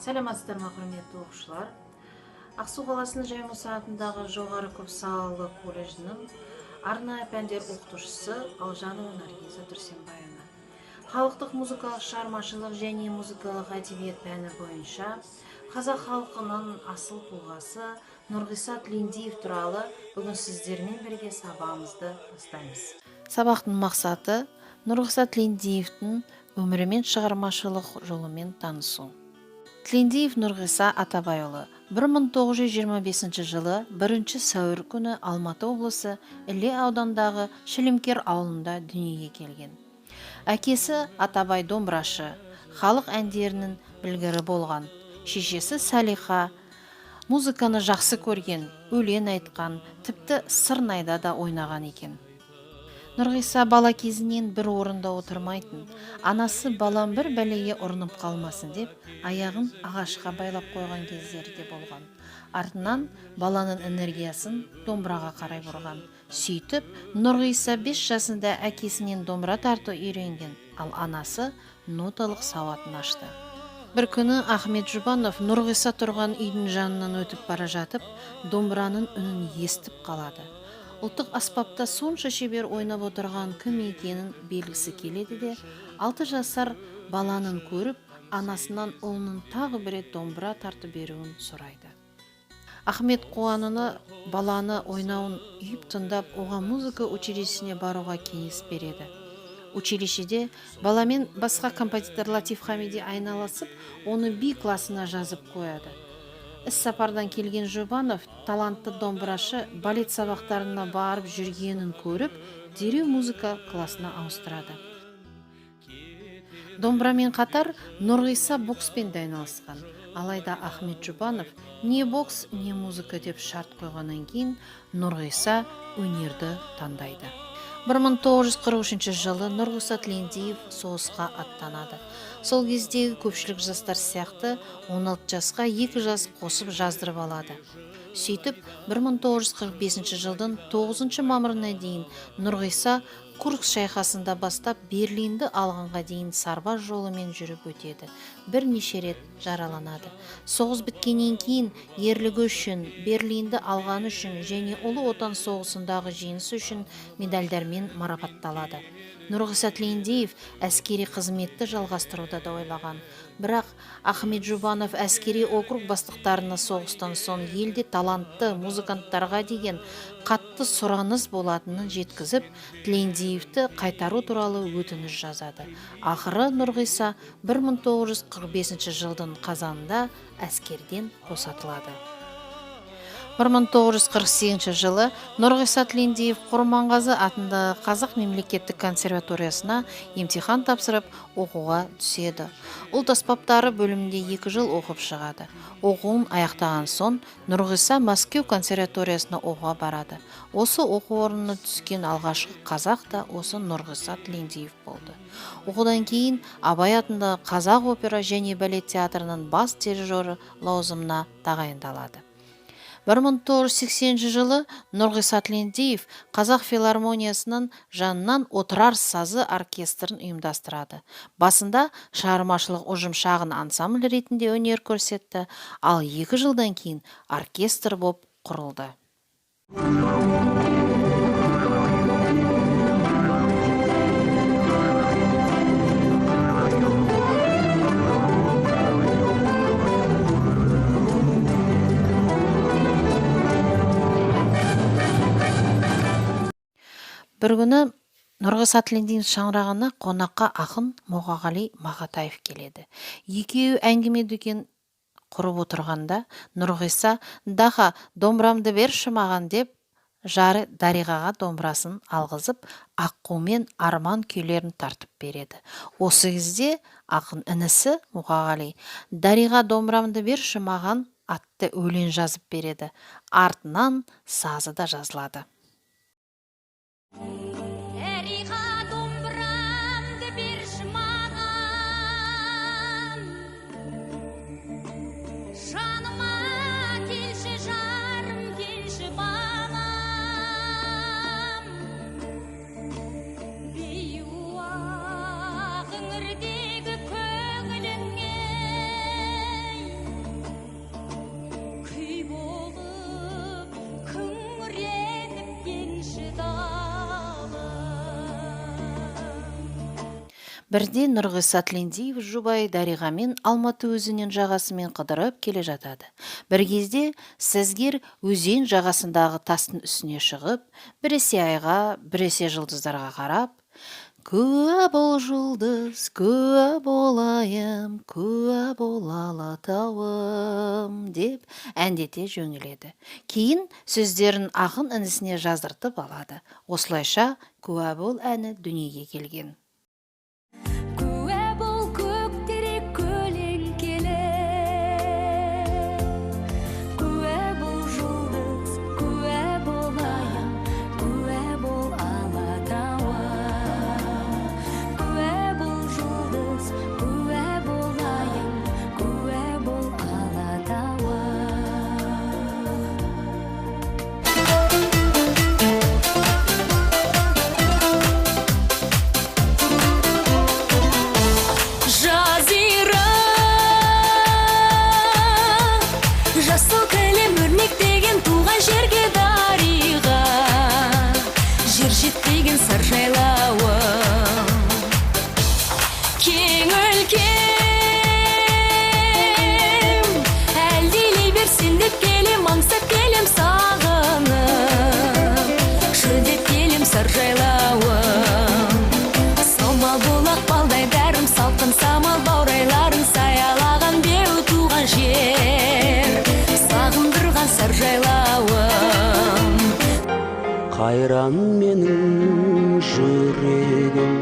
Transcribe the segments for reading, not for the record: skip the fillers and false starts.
Саламатсыздар ма, құрметті оқушылар? Ақсу қаласының Жай Мұса атындағы жоғары көпсалалы колледжінің арнайы пәндер оқытушысы Алжанова Наргиза Тұрсенбаевна. Халықтық музыкалық шығармашылық және музыкалық әдебиет пәні бойынша қазақ халқының асыл тұлғасы Нұрғиса Тілендиев туралы бүгін сіздермен бірге сабағымызды бастаймыз. Сабақтың мақсаты Нұрғиса Тілендиевтің өмірімен, шығармашылық жолымен танысу. Тілендиев Нұрғиса Атабайұлы 1925 жылы 1 сәуір күні Алматы облысы Іле аудандағы Шілімкер ауылында дүниеге келген. Әкесі Атабай домбырашы, халық әндерінің білгірі болған. Шешесі Салиха музыканы жақсы көрген, өлең айтқан, тіпті сырнайда да ойнаған екен. Нұрғиса бала кезінен бір орында отырмайтын. Анасы балам бір бәлеге ұрынып қалмасын деп, аяғын ағашқа байлап қойған кездері де болған. Артынан баланың энергиясын домбыраға қарай бұрған. Сөйтіп, Нұрғиса 5 жасында әкесінен домбыра тарту үйренген, ал анасы ноталық сауатын ашты. Бір күні Ахмет Жұбанов Нұрғиса тұрған үйдің жанынан өтіп бара жатып, домбыраның үнін естіп қалады. Ұлттық аспапта сонша шебер ойнап отырған кім екенін белгісі келеді де, 6 жасар баланың көріп, анасынан ұлының тағы бір рет домбыра тартып беруін сұрайды. Ахмет қуаныны баланы ойнауын үйіп тыңдап, оған музыка училищесіне баруға кеңес береді. Училищеде баламен басқа композитор Латиф Хамиди айналасып, оны би классына жазып қояды. Іс сапардан келген Жұбанов талантты домбырашы балет сабақтарына барып жүргенін көріп, дереу музыка классына ауыстырады. Домбырамен қатар Нұрғиса бокспен де айналысқан. Алайда Ахмет Жұбанов не бокс, не музыка деп шарт қойғаннан кейін Нұрғиса өнерді таңдайды. 1943 жылы Нұрғиса Тілендиев соғысқа аттанады. Сол кездегі көпшілік жастар сияқты 16 жасқа 2 жас қосып жаздырып алады. Сөйтіп, 1945 жылдың 9 мамырына дейін Нұрғиса Курск шайқасында бастап Берлинді алғанға дейін сарбаз жолымен жүріп өтеді. Бірнеше рет жараланады. Соғыс біткеннен кейін ерлігі үшін, Берлинді алғаны үшін және Ұлы Отан соғысындағы жеңісі үшін медальдармен марапатталады. Нұрғиса Тілендиев әскери қызметті жалғастыруды да ойлаған. Бірақ Ахмет Жұбанов әскери округ бастықтарына соғыстан соң елде талантты музыканттарға деген қатты сұраныс болатынын жеткізіп, Тілендиевті қайтару туралы өтініш жазады. Ақыры Нұрғиса 1945 жылдың қазанында әскерден босатылады. 1948 жылы Нұрғиса Тілендиев Құрманғазы атындағы Қазақ мемлекеттік консерваториясына емтихан тапсырып, оқуға түседі. Ұлт аспаптары бөлімінде 2 жыл оқып шығады. Оқуын аяқтаған соң Нұрғиса Мәскеу консерваториясына оқуға барады. Осы оқу орнына түскен алғашқы қазақ та осы Нұрғиса Тілендиев болды. Оқудан кейін Абай атындағы Қазақ опера және балет театрының бас дирижері лауазымына тағайындалады. 1980 жылы Нұрғиса Тілендиев Қазақ филармониясының жанынан Отырар сазы оркестрін ұйымдастырады. Басында шығармашылық ұжым шағын ансамбль ретінде өнер көрсетті, ал 2 жылдан кейін оркестр боп құрылды. Бір күні Нұрғиса Тілендиев шаңырағына қонаққа ақын Мұқағали Мақатаев келеді. Екеуі әңгіме дүкен құрып отырғанда Нұрғиса «Даха, домбырамды берші маған» деп жары Дариғаға домбырасын алғызып, Аққумен арман күйлерін тартып береді. Осы кезде ақын інісі Мұқағали «Дариға, домбырамды берші маған» атты өлең жазып береді. Артынан сазы да жазылады. Дариға, домбырамды берші маған, жаныма келші жарым, келші балам, бейуақ іңірдегі көңіліңе Бірде Нұрғиса Тілендиев жұбайы Дариғамен Алматы өзенінің жағасымен қыдырып келе жатады. Бір кезде сазгер өзен жағасындағы тастың үстіне шығып, біресе айға, біресе жұлдыздарға қарап, «Куә бол жұлдыз, куә болайым, куә бол Алатауым» деп әндете жөнеледі. Кейін сөздерін ақын інісіне жаздыртып алады. Осылайша «Куә бол» әні дүниеге келген. Куә бол көк терек көлеңкелі, куә бол жұлдыз, куә бол айым, куә бол Алатауым. Куә бол жұлдыз, куә бол айым, куә бол Алатауым. Жазира, жасыл кілем өрнектеген туған жерге дариға, жер жетпеген сар жайлауым. Кең өлкем, әлдилей берсін деп келем, аңсап келем сағынып, шөлдеп келем сар жайлауым. Саумал бұлақ балдай дәрім, салқын самал баурайларың, саялаған беу туған жер, сағындырған сар жайлауым. Қайран менің жүрегім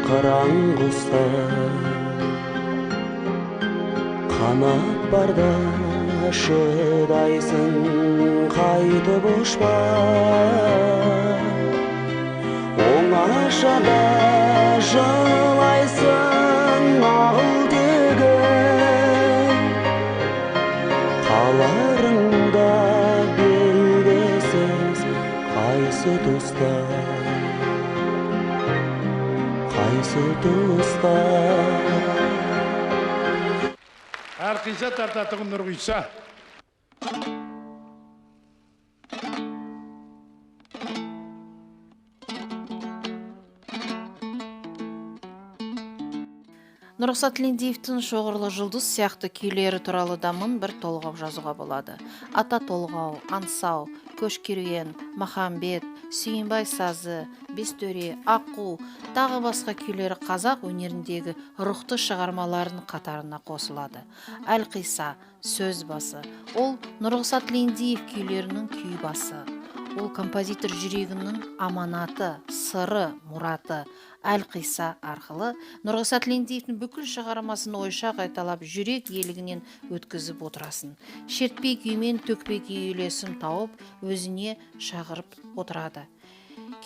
қыран құста, қанат барда шыдайсың қайтып ұшпа. Оңашада жылайсың ағыл-тегіл, қаларыңда белгісіз қайсы тұста, қайсы тұста. Әлқиса тартатұғын Нұрғиса. Нұрғиса Тілендиевтің «Шоғырлы жұлдыз» сияқты күйлері туралы да мың бір толғау жазуға болады. Ата толғау, Аңсау, Көш керуен, Махамбет, Сүйінбай сазы, Бестөре, Аққу, тағы басқа күйлері қазақ өнеріндегі рухты шығармалардың қатарына қосылады. Әлқиса, сөз басы, ол Нұрғиса Тілендиев күйлерінің күй басы. Ол композитор жүрегінің аманаты, сыры, мұраты. Әлқиса арқылы Нұрғиса Тілендиевтің бүкіл шығармасын ойша қайталап, жүрек елігінен өткізіп отырасың. Шертпе күймен төкпе күй үйлесім тауып, өзіне шақырып отырады.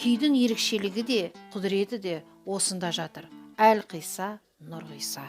Күйдің ерекшелігі де, құдіреті де осында жатыр. Әлқиса, Нұрғиса.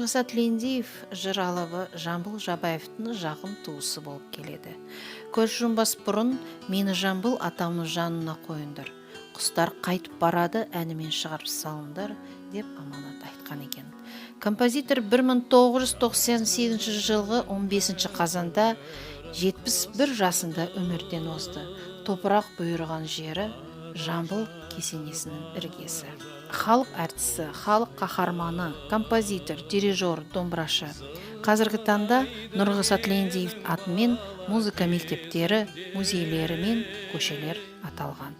Нұрғиса Тілендиев жыр алыбы Жамбыл Жабаевтың жақын туысы болып келеді. Көз жұмбас бұрын мені Жамбыл атамның жанына қойыңдар, құстар қайтып барады әнімен шығарып салыңдар деп аманат айтқан екен. Композитор 1998 жылғы 15 қазанда 71 жасында өмірден озды. Топырақ бұйырған жері Жамбыл кесенесінің іргесі. Халық әртісі, халық қаһарманы, композитор, дирижер, домбырашы. Қазіргі таңда Нұрғиса Тілендиев атымен музыка мектептері, музейлері мен көшелер аталған.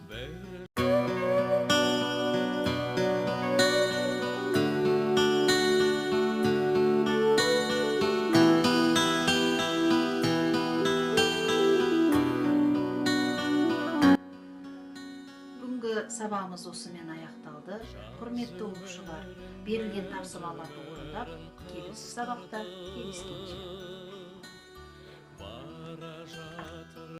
Бүгінгі сабағымыз осымен аяқталды. Құрметті оқушылар, берілген тапсырмаларды орындап, келесі сабақта кездескенше.